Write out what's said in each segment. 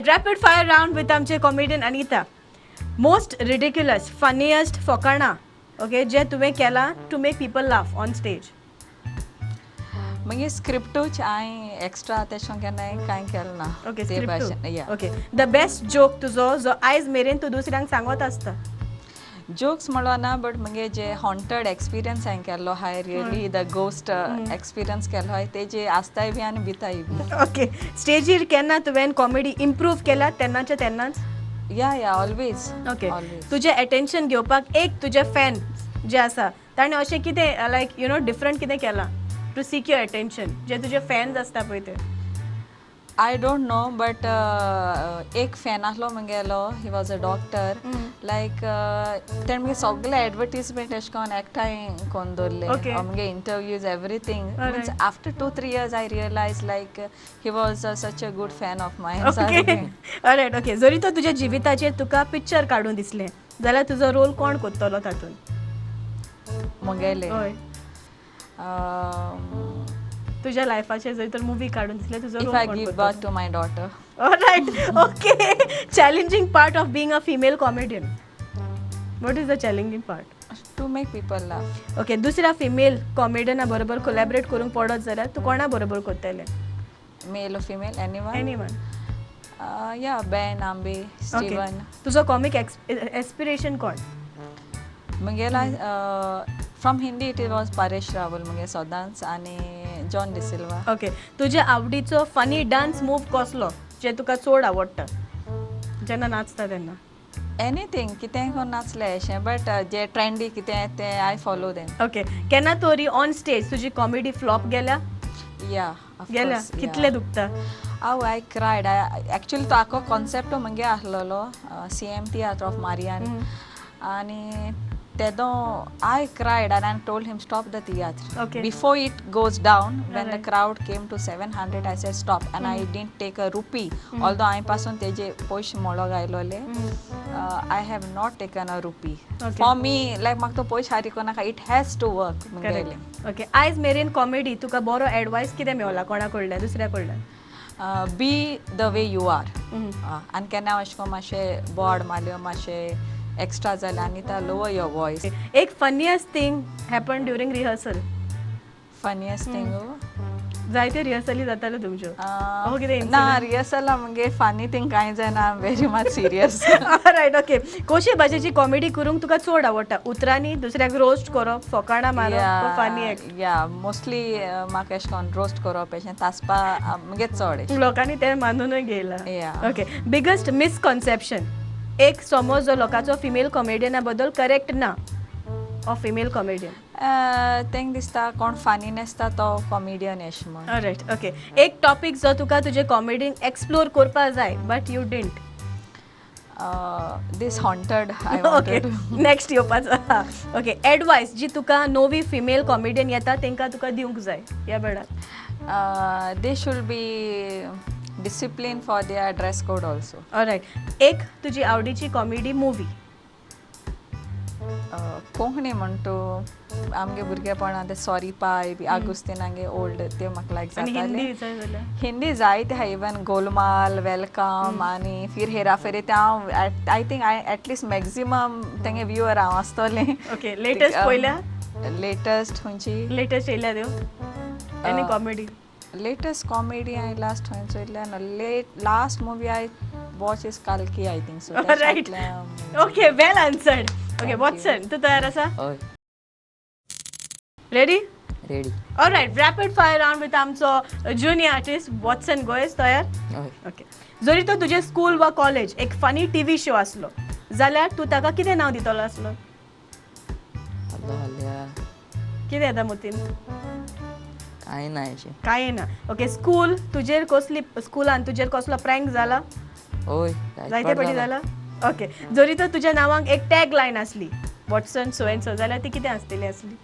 Rapid fire round with आमचे comedian Anita. Most ridiculous, funniest फकाणां, okay, जे तुवें केलां to make people laugh on stage? मागीर स्क्रिप्टूच हांवें एक्स्ट्रा तेशें कोन्न केन्नाय कांय केलें ना. ओके. ते भाशेन या. ओके, the best joke तुजो जो आयज मेरेन तूं दुसऱ्यांक सांगत आसता? जोक्स म्हणलो ना, बट मुगे जे हॉन्टेड एक्सपिरियन्स हांवें केल्लो आहाय, रियली the ghost experience केल्लो आहाय, तेजे आसताय बी आनी भिताय बी. ओके, स्टेजीर केन्ना तुवें कॉमेडी इम्प्रूव केला तेन्नाच्या तेन्नाच? या, ऑलवेज. ओके. ऑलवेज. तुजें एटेन्शन घेवपाक एक तुजे फॅन जे आसा ताणें अशें कितें लायक you know different कितें केलां टू सीक your attention, जे तुजे फॅन्स आसता पळय ते? I don't know, but एक फॅन आसलो मुगेलो, he was a doctor. Like तेणें मुगे सगळे एडवर्टीजमेंट एशें कोन्न एकठांय कोन्न दवरले. मुगे interviews, everything. Means after 2-3 years I realize like he was such a good fan of mine. Okay, alright, okay. जरी तो तुज्या जिविताचेर तुका पिक्चर काडून दिसलें जाल्यार तुजो रोल कोण कोत्तलो तातूंत? मुगेले? हय. तुज्या लायफाचेर जरी तर मुवी काडून दिसलें, तुजो if role I कोण give कोत्तलो? Birth to my daughter. Alright, okay. Challenging part of being a female comedian, what is the challenging part? To make people laugh. Okay, दुसऱ्या फिमेल कॉमेडियना बरोबर कोलॅबरेट करूंक पडत जाल्यार तूं कोणा बरोबर करतलें? Male or female, anyone? Anyone. या, बेन आंबे, स्टीवन. तुजो कॉमीक एस्पिरेशन कोण? मुगेला from Hindi it was Paresh Rawal मुगे सदांच आनी जॉन डिसिल्वा. ओके, तुज्या आवडीचो फनी डान्स मूव कसलो जे तुका चड आवडटा जेन्ना नाचता तेन्ना? एनीथिंग, कितेंय कोन्न नाचलें अशें, बट जे ट्रेंडी कितें तें I follow them. Okay, केन्ना तरी ऑन स्टेज तुजी कॉमेडी फ्लॉप गेल्या? या. गेल्या? कितले दुखता? हांव I cried actually. तो आखो कॉन्सेप्ट मुगे आसलेलो, सीएम तियात्र ऑफ मारियान, आनी तेदो I cried and I told him, "Stop the tiatr before it goes down." When the crowd came to 700, I said, "Stop," and I didn't take a rupee, although हांवें पासून तेजे पयशे मोळोक आयलोले. I have not taken a rupee. For me, like म्हाका तो पयशे हारी कोनाका, it has to work मुगेले. Correct, okay. आयज मेरेन कॉमेडी तुका बरो एडवायस कितें मेवला कोणा कडल्यान, दुसऱ्या कडल्यान? Be the way you are. आनी केन्ना अशें कोन्न मातशें बोड मारल्यो, मातशें एक्स्ट्रा जालें आनी ता lower your voice. एक funniest thing happen during rehearsal? Funniest thing? जायते रिहर्सली जाताल्यो तुमच्यो, अहो कितें? ना, रिहर्सला मुगे फनी थिंग कांय जायना, I am very much serious. Right, okay. कशे भाशेची कॉमेडी करूंक तुका चड आवडटा? उतरांनी दुसऱ्याक रोस्ट करप, फकाणां मारप, फनी एक्ट? या, मोस्टली म्हाका एशें कोन्न रोस्ट करप, अशें तासपा मुगे चड अशें. लोकांनी तें मानूनय घेयला. या. ओके, बिगेस्ट मिसकॉन्सेप्शन, एक समज जो लोकांचो फिमेल कॉमेडियना बद्दल करेक्ट ना ऑफ फिमेल कॉमेडियन? तेंक दिसता कोण फनी नासता तो कॉमेडियन एशें म्हण. Right, okay. एक टॉपीक जो तुका तुजे कॉमेडीन एक्सप्लोर करपा जाय but you didn't? This haunted I okay, next येवपाचो. ओके, एडवायस जी तुका नवी फिमेल कॉमेडियन येता तेंकां तुका दिवंक जाय ह्या वेळार? They should be discipline for their dress code also. Right, एक तुजी आवडीची कॉमेडी मुवी? कोंकणी म्हणटू आमगे भुरगेपणां ते सॉरी पाय बी, आगुस्तीनागे ओल्ड ते म्हाका लायक आनी जाताले. हिंदी जाय जाल्यार? हिंदी जायते आहा, इवन गोलमाल, welcome आनी फिर हेराफेरी, ते हांव I think I at least maximum तेंगे व्यूअर हांव आसतलें. ओके, लेटेस्ट पयल्या? लेटस्ट खंयची? लेटेस्ट येयल्या त्यो any comedy? Latest comedy हांवें लास्ट खंय चोयल्या ना. Late last movie I watch is Kalki, I think so. Right, okay, well answered. Okay. Thank. Watson, तूं तयार आसा? हय. Ready? Ready. Right, rapid fire round with आमचो ज्युनियर आर्टिस्ट वॉटसन गोयस. तयार? हय. ओके, जरी तो तुजें स्कूल वा कॉलेज एक फनी टीव्ही शो आसलो जाल्यार तूं ताका कितें नांव दितलो आसलो? हल्लो हल्ल्या. कितें येता मतीन? कांय ना अशें. कांय ना? ओके, स्कूल तुजेर कसली, स्कुलान तुजेर कसलो प्रँक जाला? हय. जायते पटी जाला. ओके, जरी तर तुज्या नांवाक एक टॅग लायन आसली, वॉटसन सो एन सो, जाल्यार ती कितें आसतली आसली?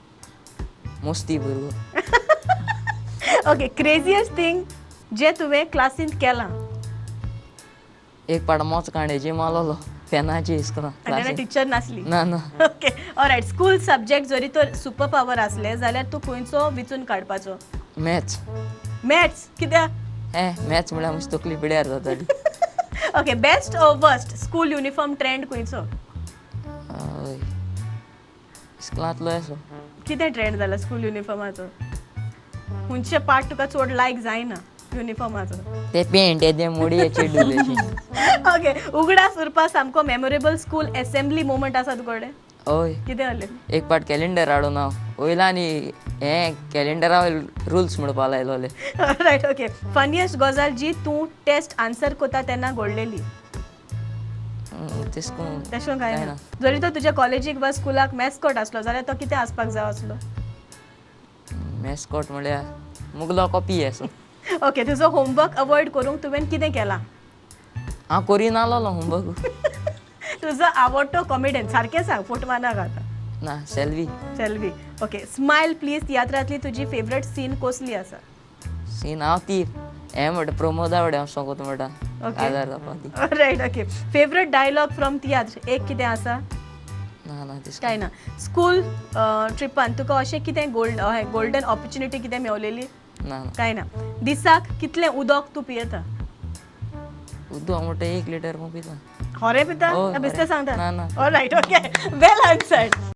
मस्ती भुरगो. ओके, क्रेजियस्ट थिंग जें तुवें क्लासींत केलां? एक पाट मोच कांड्याची मारलोलो पेनाची इस्कोलान. आनी तेन्ना क्लासीन. टिचर नासली? ना ना. Okay, all right. स्कूल सब्जेक्ट जरी तर सुपर पावर आसले जाल्यार तूं खंयचो विचून काडपाचो? मॅथ्स. मॅथ्स कित्याक? हे मॅथ्स म्हळ्यार मातशी तकली पिड्यार जाताली. Okay, best or worst school uniform trend खंयचो? हय, इस्कुलांतलो असो. कितें ट्रेंड जाला स्कूल युनिफॉर्माचो? खंयचे पार्ट तुका चड लायक जायना युनिफॉर्माचो? ते पेंट येदे मोडी चेडूलेशी. ओके, उगडास उरपा सामको मेमोरेबल स्कूल एसेंब्ली मोमेंट आसा तुकडे? हय. कितें जालें? एक पाट कॅलेंडर हाडून हांव वयला आनी हें कॅलेंडरा वयल रुल्स म्हणपा लायलोले. रायट, ओके, फनियस्ट गजाल जी तूं टेस्ट आन्सर कोता तेन्ना घडलेली? तेश कोन तशें करून कांय कांय ना. ना. जरी तो तुज्या कॉलेजीक वा स्कुलाक मॅस्कॉट आसलो जाल्यार तो कितें आसपाक जाय आसलो? मॅस्कॉट म्हळ्यार मुगलो कॉपी असो. ओके, तुजो होमवर्क अवॉयड करूंक तुवें कितें केलां? हांव करीन आसलोलो होमवर्क. तुजो आवडटो कॉमेडियन, सारकें सांग, फोट मारनाका आतां. ना, Selvi. Selvi, okay. Smile please तियात्रांतली तुजी फेवरेट सीन कसली आसा? सीन हांव ती हें म्हणटा, प्रमोदा वडे हांव सोगोत म्हणटा. Okay. आदार जावपा ती. Right, okay. Favourite dialogue from तियात्र एक कितें आसा? ना ना, तेश काय ना. स्कूल ट्रिपान तुका अशें कितें गोल्डन ऑपॉर्च्युनिटी कितें मेवलेली? ना ना. काय ना. दिसाक कितलें उदक तूं पियेता? उदक हांव म्हणटा 1 लिटर हांव पिता. खरें पिता? हय, बेश्टें खरें. सांगता? ना, ना. Right, okay, well answered.